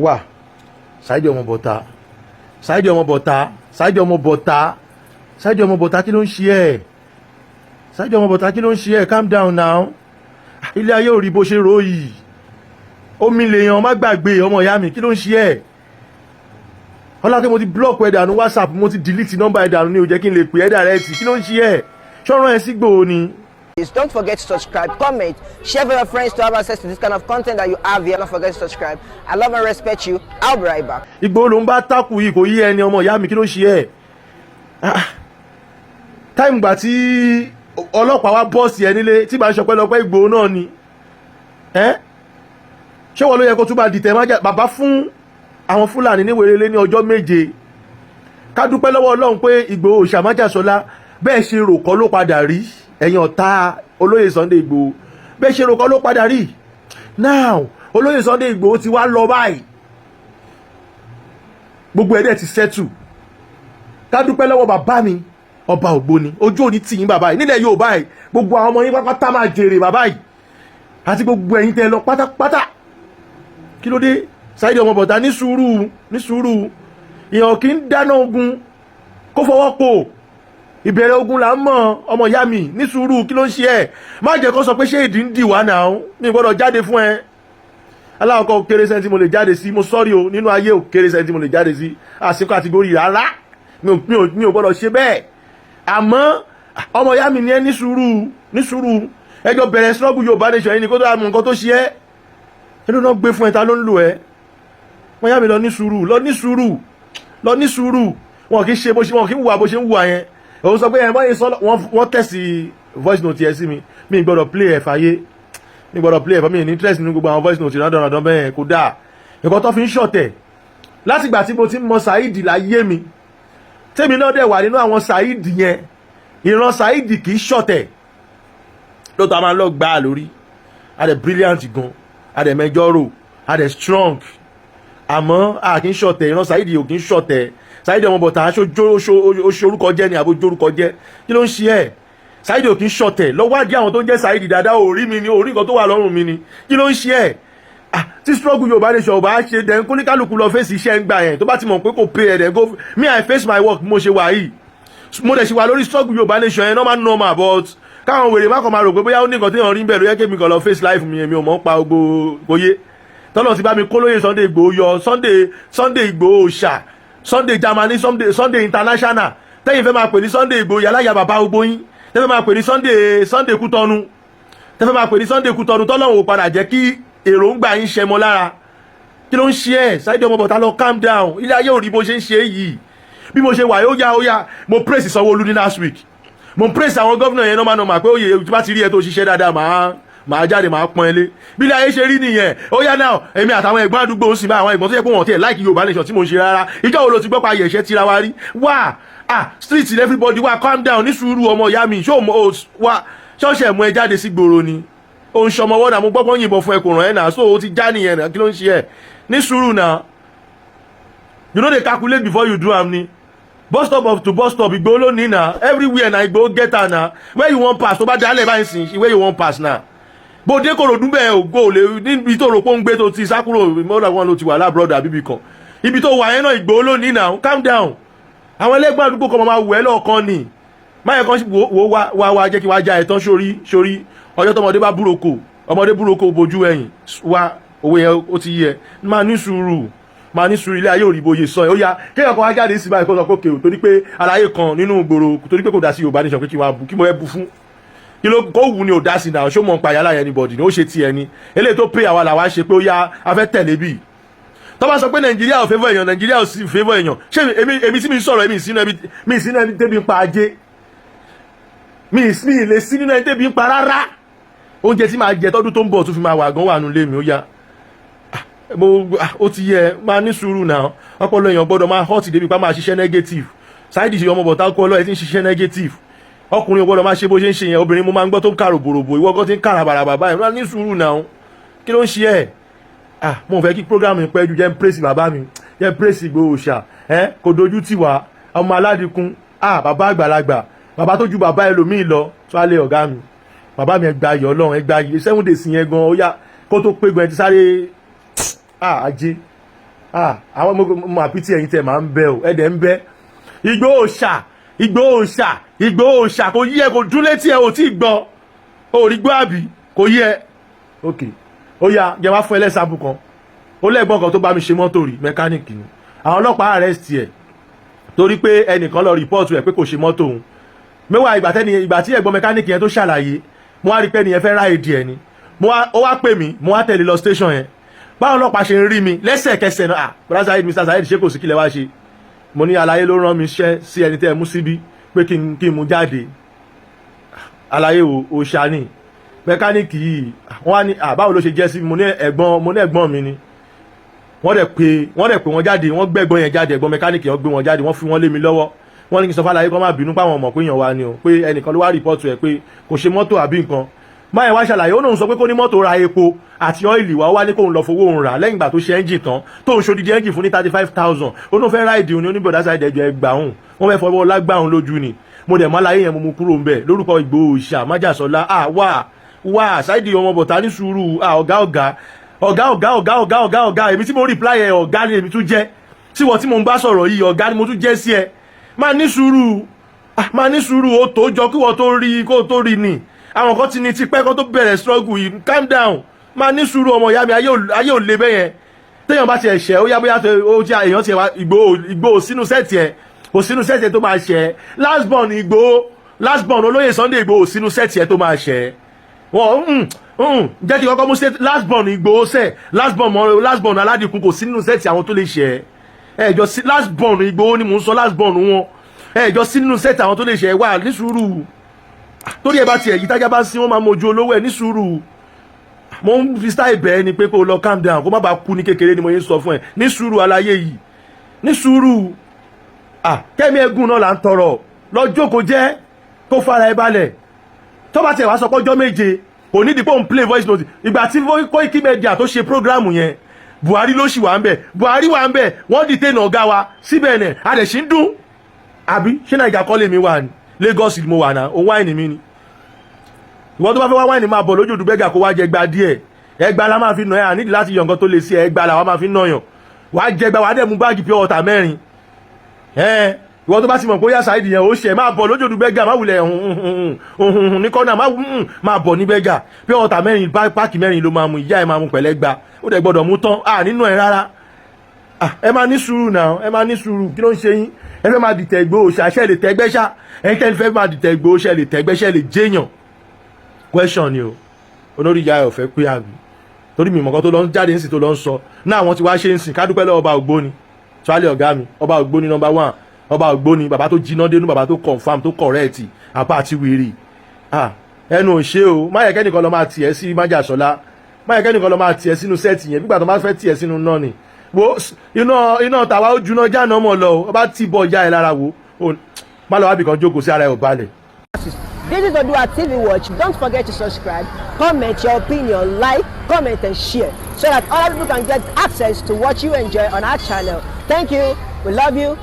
Wà Saheed ọmọ bọ̀tà, Saheed ọmọ bọ̀tà, Saheed ọmọ bọ̀tà, Saheed ọmọ bọ̀tà, kí ló ń ṣe ẹ́? Saheed ọmọ bọ̀tà, kí ló ń ṣe ẹ́? Calm down now. Ilé ayé ò rí bó ṣe rò yìí. Omi lèèyàn, má gbàgbé. Ọmọ ìyá mi, kí ló ń ṣe ẹ́? Ọlá mo ti block ẹ̀ dànù WhatsApp, mo ti delete nọ́mbà ẹ̀ dànù ní ó jẹ́ kí n lè pè ẹ́ direct. Kí ló ń ṣe ẹ́? Ṣọ́ràn ẹ̀ sígbò ni. Don't forget to subscribe, comment, share with your friends to have access to this kind of content that you have here. Don't forget to subscribe. I love and respect you. I'll be right back. Ìgbòho ló ń bá tákù yìí, kò yí ẹni. Ọmọ ìyá mi, kí ló ń ṣe ẹ́? Time gbà tí ọlọ́pàá wá bọ́ọ̀sì ẹ nílé tí bá ń ṣọpẹ́ lọpẹ́ Ìgbòho náà ni. Ṣé wọ́n ló yẹ kó tún bá dìtẹ̀ májà bàbá fún àwọn Fúlàní ní wèrèlé ní ọjọ́ 7? Ká dúpẹ́ lọ́wọ́ Ọlọ́run pé Ìgbòho ṣàmájàsọlá bẹ́ẹ̀ ṣe rò kọ́ ló padà rí. Ẹ̀yin ọ̀tá olóyè Sunday Ìgbòho, bẹ́ẹ̀ ṣe rò kọ́ ló padà rí. Now olóyè Sunday Ìgbòho ti wá lọ báyìí, gbogbo ẹ̀ dẹ̀ ti settle. Ká dúpẹ́ lọ́wọ́ bàbá mi, ọba Ògbóni. Ojú òní tì yín, bàbá yìí. Nílẹ̀ Yorùbá yìí, gbogbo àwọn ọmọ yín pátápátá máa jèrè, bàbá yìí, àti gbogbo ẹ̀yin tẹ́ lọ pátápátá. Kí ló dé? Saheed ọmọ bọ̀tá, ní sùúrù, ní sùúrù. Èèyàn kì í dáná ogun kó fọwọ́ pò. Ìbẹ̀rẹ̀ ogun là ń mọ̀. Ọmọ ìyá mi, ní sùúrù. Kí ló ń ṣe ẹ́? Má jẹ́ kó sọ pé ṣé ìdí ń dì wá náà. Mi gbọ́dọ̀ jáde fún ẹ. Aláwọ̀kọ́ ò kéré sẹ́ni tí mo lè jáde sí. Mo sọ́rí o, nínú ayé ò kéré sẹ́ni tí mo lè jáde sí àsìkò àtìgórí rárá. Mi ò gbọ́dọ̀ ṣe bẹ́ẹ̀. Àmọ́ ọmọ ìyá mi ní ẹ, ní sùúrù, ní sùúrù. Ẹjọ́ bẹ̀rẹ̀ struggle Yorùbá nation yìí ni kó tó àmọ́ nǹkan tó ṣe ẹ́. Ẹni náà gbé fún ẹ, ta ló ń lò ẹ́? Wọ́n yá mi, lọ ní sùúrù, lọ ní sùúrù, lọ ní sùúrù. Wọn kì í ṣe bó ṣe, wọn kì í hùwà bó ṣe ń hùwà yẹn. Òun sọ pé ẹ báyìí sọ, wọ́n tẹ̀sí voice note yẹn sí mi. Mi gbọ́dọ̀ play ẹ̀ fàyè, mi gbọ́dọ̀ play ẹ̀ fà. Mi ní interest nínú gbogbo àwọn voice note ìrandọ̀randọ̀ bẹ́ẹ̀. Kò dáa nǹkan tó fi ń ṣọ̀tẹ̀. Látìgbà tí mo ti mọ Saheed láyé mi, tèmi náà dẹ̀ wà nínú àwọn Saheed yẹn, ìran Saheed kì í ṣọ̀tẹ̀. Lóòótọ́, a máa ń lọ gbá a lórí, a dẹ̀ brilliant gan, a dẹ̀ mẹjọ́rò, a dẹ̀ strong, àmọ́ a kì í ṣọ̀tẹ̀. Ìran Saheed ò kì í ṣọ̀tẹ̀. Saheed ọmọ bọ̀tà, aṣọ orúkọ jẹ́ ni àbójú orúkọ jẹ́. Kí ló ń ṣe ẹ́? Saheed ò kì í ṣọ̀tẹ̀. Lọ́wọ́ àwọn tó ń jẹ́ Saheed dáadáa, ò rí mi ni, ò rí nǹkan tó wà lọ́rùn mi ni. Kí ló ń ṣe ẹ́? Tí struggle Yorùbá nation ò bá ṣe dẹ̀, kóníkálukú lọ fèsì iṣẹ́ ń gbà yẹn. Tó bá ti mọ̀ pé kò pay ẹ̀ dẹ̀, go. Me, I face my work. Mo ṣe wà yìí, mo dẹ̀ ṣe wà lórí struggle Yorùbá nation yẹn, normal normal, but káwọn wèrè má kàn máa rò pé bóyá ó ní nǹkan tí èèyàn rí bẹ́ẹ̀ ló yẹ kémi kàn lọ face life mi. Èmi ò mọ̀ ń pa gbogbo kòye tọ́lọ̀ ti bá mi kó lóye Sunday Igboho yọ. Sunday, Sunday Igboho ṣà, Sunday Germany, Sunday, Sunday international tẹ́yìn fẹ́ máa pè ní Sunday Igboho yàrá bàbá gbogbo yín, tẹ́fẹ́ máa pè ní Sunday, Sunday Kútọ́nu, tẹ́fẹ́ máa pè ní Sunday Kútọ́nu. Tọ́lọ́run ò padà jẹ́ kí èròǹgbà yín ṣẹ mọ́ lára. Kí ló ń ṣe ẹ́? Saheed ọmọ bọ̀tá, lọ calm down. Ilé ayé ò rí bó ṣe ń ṣe yìí. Bí mo ṣe wà, ó yá, ó yá. Mo praise Sanwó-Olú ní last week, mo praise àwọn gómìnà yẹn normal normal, pé òye tí bá ti rí ẹ tó ṣiṣẹ́ dáadáa, màá jáde, màá pọ́n ẹ lé. Bí ilé ayé ṣe rí nìyẹn. Ó yá náà, èmi àtàwọn ẹ̀gbọ́n àdúgbò ń sìn bá àwọn ẹ̀gbọ́n tó yẹ pé wọ́n tiẹ̀ like Yorùbá nation tí mo ń ṣe rárá. Ìjọ wo ló ti gbọ́ pa ayẹ̀ṣẹ́ tira wa rí? Wá, ah, street everybody wá, calm down, ní sùúrù. Ọmọ ìyá mi, ṣó o wá ṣọ́ọ̀ṣẹ̀ mú ẹ jáde sí gbòòrò ni? Ó ń ṣọmọ wọ́dà. Mo gbọ́ pọ́n yìnbọn fún ẹ, kò ràn ẹ́ náà, so ó ti já nìyẹn náà. Kí ló ń ṣe ẹ? Ní sùúrù náà. You no dey calculate before you do am ni. Bus stop of to bus stop, Ìgbòho ló ní na. Everywhere na Ìgbòho get am na. Where you wan pass, tó bá dálẹ̀ báyìí sìn, where you wan pass na? Bó dé Kòròdú bẹ́ẹ̀, ògo lè níbi tó rò pé ó ń gbé tó ti sá kúrò mọ́dà wọn ló ti wà lábúrọ̀dù àbíbí kan. Ibi tó wà yẹn náà, Ìgbòho ló ní na. Calm down. Àwọn ẹlẹ́gbẹ́ àdúgbò kan máa wù ẹ́ lọ́ọ̀kan ni máyẹ̀ kan wo wá wá wá, jẹ́ kí wá já ẹ̀ tán. Sórí sórí ọjọ́ tọmọdé bá búroko, ọmọdé búroko bojú ẹ̀yìn wá owó yẹn, ó ti yẹ. Máa ní sùúrù, máa ní sùúrù. Ilé ayé òrìbó yé sọ ẹ̀. Ó yá, kéèyàn kan wá jáde sí báyìí, kó sọ pé òkè o, torí pé aláyé kan nínú ìgboro, torí pé kò dá sí Yorùbá nation, pé kí wọ́n bu, kí mo fẹ́ bu fún, kí ló kó wù ní ò dá sí náà? Ṣó mọ̀ ń pa yàrá yẹn anybody ni ó ṣe tiẹ̀ ni? Eléyìí tó pé àwa làwa ṣe pé ó yá, a fẹ́ tẹ̀lé bíi tó bá sọ pé Nàìjíríà ò favour èèyàn, Nàìjíríà ò sì favour èèyàn. Ṣé èmi tí mi sọ̀rọ̀, èmi sínú ẹbí mi, sínú ẹbí tẹ́bi ń pa ajé mi, mi lè sí nínú ẹni tẹ́bi ń pa rárá. Oúnjẹ tí màá jẹ tọ́dún tó ń bọ̀ tún fi máa wà gan wà nulẹ̀ mi. Ó yá, mo ó ti yẹ, máa ní sùúrù náà. Ọpọlọ èèyàn gbọ́dọ̀ máa hot débi pa máa ṣiṣẹ́ negative. Saheed ṣe ọmọ bọ̀tá kọ́ ọlọ́ọ̀ ẹ ti ń ṣiṣẹ́ negative. Ọkùnrin ò gbọ́dọ̀ máa ṣe bó ṣe ń ṣe yẹn. Obìnrin mo máa ń gbọ́ tó ń kà rògbòrògbò, ìwọ gan ti ń kà ràbàràbà báyìí. Máa ní sùúrù náà. Kí ló ń ṣe ẹ́? Ah, mo fẹ́ kí program mi pẹ́ ju. Jẹ́ ń praise bàbá mi, jẹ́ ń praise Ìgbòho ṣá ẹ́, kò dojú tì wá. Ọmọ aládìkún, ah, bàbá àgbàlagbà, bàbá tó ju bàbá ẹlòmíì lọ tó á lé ọ̀gá mi, bàbá mi, ẹgbàá yọ Ọlọ́run, ẹgbàá yìí 7 days yẹn gan. Ó yá, kó tó pé gan, ẹ ti sáré. Ah, ajé. Ah, àwọn ọmọ àpítí ẹ̀yin tẹ̀ máa ń bẹ́ o, ẹ̀dẹ̀ ń bẹ́. Ìgbòho ṣà, Ìgbòho ṣà, Ìgbòho ṣà, kò yí ẹ, kò dún létí ẹ, ò tí ì gbọ́, ò rí gbọ́ àbí kò yí ẹ. Ok, ó yá, jẹ́ wá fún ẹlẹ́sàbù kan. Ó lẹ́gbọ́n kan tó bá mi ṣe mọ́tò rí, mẹkáníìkì ni. Àwọn ọlọ́pàá arrest ẹ̀ torí pé ẹnìkan lọ report ẹ̀ pé kò ṣe mọ́tò òun. Mẹ́wàá ìgbà tẹ́ni, ìgbà tí ẹ̀gbọ́n mẹkáníìkì yẹn tó ṣàlàyé, mo wá rí pé ẹnìyẹn fẹ́ rá èdè ẹ̀ ni. Mo wá, ó wá pè mí, mo wá tẹ̀lé lọ station yẹn. Báwọn ọlọ́pàá ṣe ń rí mi lẹ́sẹ̀kẹsẹ̀ náà, "Ah, brother Saheed, Mr Saheed, ṣé kò sí? Kílẹ̀ wá ṣe?" Mo ní àlàyé ló rán mi ṣẹ́ sí ẹni tẹ́ ẹ mú síbí pé kí n mú jáde. Àlàyé wo? Òòṣà ni mẹkáníìkì yìí. Wọ́n á ní, "À, báwo ló ṣe jẹ́ sí mi?" Mo ní ẹ̀gbọ́n, mo ní ẹ̀gbọ́n mi ni. Wọ́n dẹ̀ pé wọ́n jáde, wọ́n gbẹ́gbọ́n yẹn jáde, ẹ̀gbọ́n mẹkáníìkì, wọ́n gbé wọn jáde, wọ́n fi wọ́n lé mi lọ́wọ́. Wọ́n ní kí n sọ fàlàyé kó má bínú páwọn ọmọ pé èèyàn wa ni o, pé ẹnìkan ló wá report ẹ̀ pé kò ṣe mọ́tò àbí nǹkan. Máyẹ̀ wá ṣàlàyé, ó lóun sọ pé kó ní mọ́tò ra epo àti oil wá, ó wá ní kóun lọ fowó òun rà lẹ́yìn ìgbà tó ṣe ẹ́ńjìn tán, tóun ṣodidi ẹ́ńjìn fún ní 35,000. Ó lóun fẹ́ ride òun ní oníbọ̀dá sáìdì ẹjọ́ ẹgbàá òun, wọ́n fẹ́ fọwọ́ lágbà òun lójú ni. Mo dẹ̀ mọ́ aláyé yẹn, mo mú kúrò ńbẹ̀ lórúkọ Ìgbòho ìṣà májàsọ́lá. À wà wà Saidi ọmọ bọ̀tá ní sùúrù. À, ọ̀gá, ọ̀gá, ọ̀gá, ọ̀gá, ọ̀gá, ọ̀gá, ọ̀gá, ọ̀gá. Èmi tí mo reply ẹ̀, ọ̀gá ni èmi tún jẹ́ tí wọ́n tí mo ń bá sọ̀rọ̀ yìí, ọ̀gá ni mo tún jẹ́ sí ẹ. Máa ní sùúrù, máa ní sùúrù. Ó tó jọ kí wọ́n tó rí kó tó rí ni àwọn kan ti ní tipẹ́ kó tó bẹ̀rẹ̀ struggle yìí. Calm down, máa ní sùúrù, ọmọ ìyá mi. Ayé ò le bẹ́yẹn. Téèyàn bá ti ẹ̀ṣẹ̀, ó yá, bóyá ó jẹ́ èèyàn ti wá Ìgbòho, Ìgbòho sínú set ẹ̀, kò sínú set ẹ̀ tó máa ṣẹ̀. Last born Ìgbòho, last born olóyè Sunday Ìgbòho, sínú set ẹ̀ tó máa ṣẹ̀ wọ́n. Jẹ́ kí kọ́kọ́ mú set last born Ìgbòho sẹ̀, last born, last born aládìkún, kò sínú set àwọn tó lè ṣẹ̀ ẹ̀ jọ sí. Last born Ìgbòho ni mò ń sọ, last born wọn ẹ̀ jọ sínú set àwọn tó lè ṣẹ̀. Wà ní sùúrù, torí ẹ bá tiẹ̀ yí tájá bá sí, wọ́n máa mojú olówó ẹ̀. Ní sùúrù, mo ń fi style bẹ́ẹ̀ ni pé kó lọ calm down, kó má bàa kú ní kékeré ni mo yẹn sọ fún ẹ. Ní sùúrù, aláyé yìí, ní sùúrù. Ah, kẹ́mi ẹ̀gùn náà là ń tọrọ. Lọ́jọ́ kò jẹ́ kó fara ẹ balẹ̀. Tó bá tiẹ̀ wá sọ pọ́jọ́ 7, kò ní dípò ń play voice note. Ìgbà tí Koiki Media tó ṣe program yẹn, Buhari ló sì wà ń bẹ̀, Buhari wà ń bẹ̀, wọ́n detain ọ̀gá wa síbẹ̀ nẹ̀, a dẹ̀ sì ń dún. Àbí ṣé Nàìjà kọ́ lèmi wà ní Lagos mo wà náà? Òun whine mi ni. Ìwọ tó bá fẹ́ wá whine, máa bọ̀ lójú Odùbẹ́gà, kó wá jẹ gba díẹ̀. Ẹgbà la máa fi nà ẹ́, ànídìí láti yọ nǹkan tó lè sí ẹ. Ẹgbà la wá máa fi nàyàn, wàá jẹ gba, wàá dẹ̀ mú báàgì pure water mẹ́rin ẹ. Ìwọ tó bá ti mọ̀ pé ó yá Saheed yẹn, ó ṣe, máa bọ̀ lójú Odùbẹ́gà, má wulẹ̀ hùn ní kọ́nà, máa bọ̀ ní bẹ́gà. Pure water mẹ́rin, pack mẹ́rin ló máa mú, ìyá ẹ̀ máa mú pẹ̀lẹ́ gba, ó dẹ̀ gbọ́dọ̀ mú tán à nínú ẹ̀ rárá. Ẹ máa ní sùúrù náà, ẹ máa ní sùúrù. Kí ló ń ṣe yín? Ẹ fẹ́ máa dìtẹ̀ Ìgbòho ṣàṣẹ lè tẹ́gbẹ́ ṣá? Ẹ̀yin tẹ́ni fẹ́ máa dìtẹ̀ Ìgbòho ṣe lè tẹ́gbẹ́ ṣe lè jẹ́yàn? Question ni o. Olórí ìyá ẹ̀ ò fẹ́ pé àbí torí mi mọ̀kàn tó lọ ń jáde ń sìn, tó lọ ń sọ náà, wọ́n ti wá ṣe ń sìn. Ká dúpẹ́ lọ́wọ́ ọba Ògbóni tíwálé, ọ̀gá mi, ọba Ògbóni number one, ọba Ògbóni, bàbá tó jiná dénú, bàbá tó confirm, tó correct àpá àti wèrè. Ẹnu ò ṣe o. Má yẹ kẹ́nìkan lọ máa tiẹ̀ sí májàsọ́lá, má yẹ kẹ́nìkan lọ máa tiẹ̀ sínú set yẹn. Nígbà tó bá fẹ́ tiẹ̀ sínú náà ni wo iná, iná tàwa ó juná jáná mọ̀ lọ o. Ọba tí bọ̀ ya ẹ lára wo, má lọ wábì kan jókòó sí, ara ẹ ò balẹ̀. This is Odua TV Watch. Don't forget to subscribe, comment your opinion, like, comment, and share so that other people can get access to what you enjoy on our channel. Thank you. We love you.